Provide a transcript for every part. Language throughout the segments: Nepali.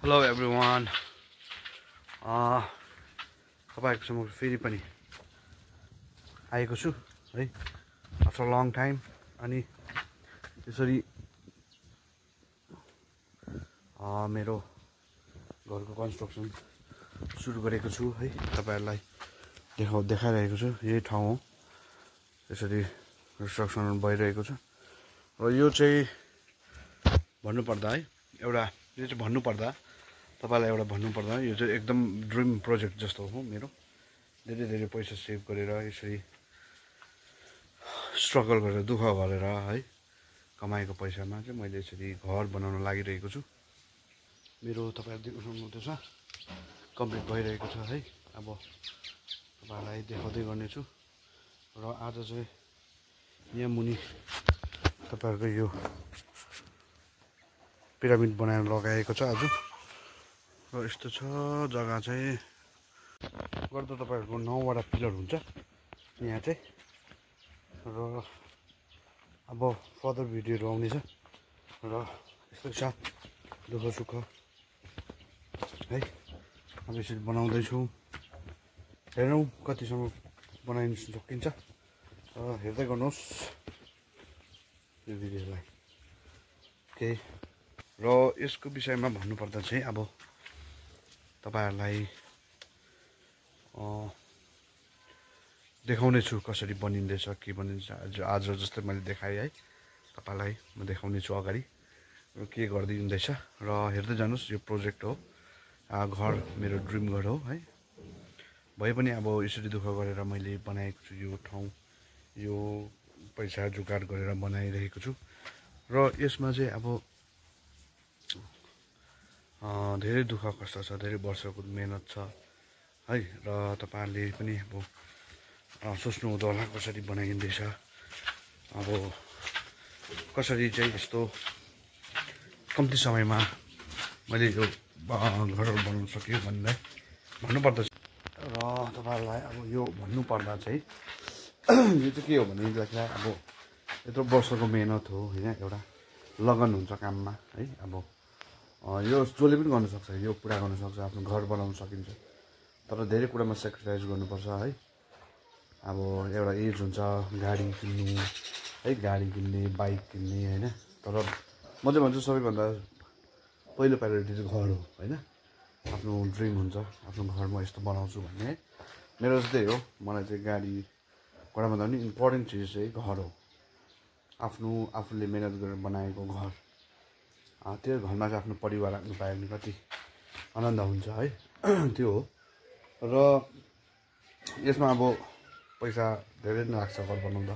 Hello everyone. तपाईहरुको समक्ष फेरि पनि आएको छु है आफ्टर लङ टाइम अनि यसरी मेरो घरको कन्स्ट्रक्सन सुरु गरेको छु है तपाईहरुलाई देखाइरहेको छु यही ठाउँ हो यसरी कन्स्ट्रक्सन भइरहेको छ र यो चाहिँ भन्नुपर्दा है एउटा यो चाहिँ भन्नुपर्दा तपाईलाई एउटा भन्नुपर्दा यो चाहिँ एकदम ड्रिम प्रोजेक्ट जस्तो हो मेरो धेरै पैसा सेभ गरेर यसरी स्ट्रगल गरेर दुःख गरेर है कमाएको पैसामा चाहिँ मैले यसरी घर बनाउन लागिरहेको छु मेरो तपाईहरु देख्न सक्नुहुँदैछ कम्प्लिट भइरहेको छ है अब तपाईहरुलाई देखाउँदै गर्नेछु र आज चाहिँ यहाँ मुनि तपाईहरुको यो पिरामिड बनाएर लगाएको छ आज र यस्तो छ जग्गा चाहिँ गर्दा तपाईहरुको 9 वटा पिलर हुन्छ यहाँ चाहिँ र अब फर्दर भिडियोहरु आउने छ र यस्तो छ दुःख सुख है अब यसरी बनाउँदै छु हेरौँ कतिसम्म बनाइन सकिन्छ र हेर्दै गर्नुहोस् यो भिडियोलाई ओके र यसको विषयमा भन्नुपर्दा चाहिँ अब तपाईहरुलाई देखाउने छु कसरी बनिँदैछ के बनिन्छ आज जस्तै मैले देखाएँ है तपाईलाई म देखाउने छु अगाडि के गर्दिँदैछ र हेर्दै जानुस् यो प्रोजेक्ट हो घर मेरो ड्रिम घर हो है भए पनि अब यसरी दुःख गरेर मैले बनाएको छु यो ठाउँ यो पैसा जुगाड गरेर बनाइरहेको छु र यसमा चाहिँ अब धेरै दुःख कष्ट छ धेरै वर्षको मेहनत छ है र तपाईहरुले पनि अब सोच्नु हुँदो होला कसरी बनाइँदैछ अब कसरी चाहिँ यस्तो कम्ती समयमा मैले यो घरहरू बनाउन सक्यो भन्ने भन्नुपर्दा र तपाईहरुलाई अब यो भन्नुपर्दा चाहिँ यो चाहिँ के हो भनेदेखि अब यत्रो वर्षको मेहनत हो हैन एउटा लगन हुन्छ काममा है अब यो जसले पनि गर्न सक्छ यो पुरा गर्न सक्छ आफ्नो घर बनाउन सकिन्छ तर धेरै कुरामा सेक्रिफाइस गर्नुपर्छ है अब एउटा एज हुन्छ गाडी किन्नु है गाडी किन्ने बाइक किन्ने हैन तर म चाहिँ भन्छु सबैभन्दा पहिलो प्रायोरिटी चाहिँ घर हो हैन आफ्नो ड्रिम हुन्छ आफ्नो घर म यस्तो बनाउँछु भन्ने मेरो जस्तै हो मलाई चाहिँ गाडी कुरा भन्दा पनि इम्पोर्टेन्ट चिज चाहिँ घर हो आफूले मेहनत गरेर बनाएको घर त्यो घरमा चाहिँ आफ्नो परिवार राख्नु पायो भने कति आनन्द हुन्छ है त्यो हो र यसमा अब पैसा धेरै नै लाग्छ घर बनाउँदा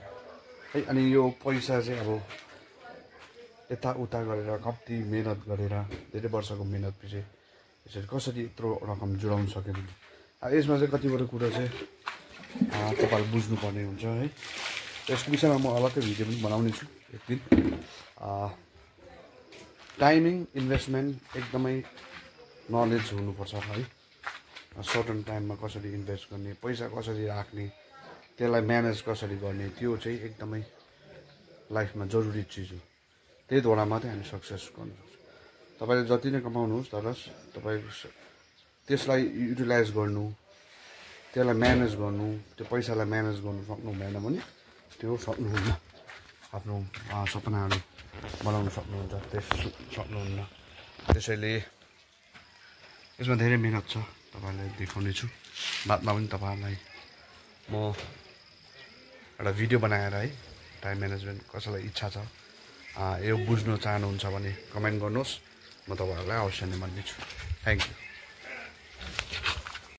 है अनि यो पैसा चाहिँ अब यताउता गरेर कति मेहनत गरेर धेरै वर्षको मेहनत पछि यसरी कसरी यत्रो रकम जुटाउन सक्यो भने यसमा चाहिँ कतिवटा कुरा चाहिँ तपाईहरुले बुझ्नुपर्ने हुन्छ है यसको विषयमा म अलग्गै भिडियो पनि बनाउने छु एक दिन टाइमिङ इन्भेस्टमेन्ट एकदमै नलेज हुनुपर्छ है सर्टन टाइममा कसरी इन्भेस्ट गर्ने पैसा कसरी राख्ने त्यसलाई म्यानेज कसरी गर्ने त्यो चाहिँ एकदमै लाइफमा जरुरी चिज हो त्यहीद्वारा मात्रै हामी सक्सेस गर्न सक्छौँ तपाईले जति नै कमाउनुहोस् तर तपाईको त्यसलाई युटिलाइज गर्नु त्यसलाई म्यानेज गर्नु त्यो पैसालाई म्यानेज गर्नु सक्नु भएन भने त्यो सक्नुहुन्न आफ्नो सपनाहरू बनाउन सक्नुहुन्छ सक्नुहुन्न त्यसैले यसमा धेरै मेहनत छ तपाईहरुलाई देखाउने छु बादमा पनि तपाईहरुलाई म एउटा भिडियो बनाएर है टाइम म्यानेजमेन्ट कसैलाई इच्छा छ यो बुझ्न चाहनुहुन्छ भने कमेन्ट गर्नुहोस् म तपाईहरुलाई अवश्य नै भन्नेछु थ्यांक यू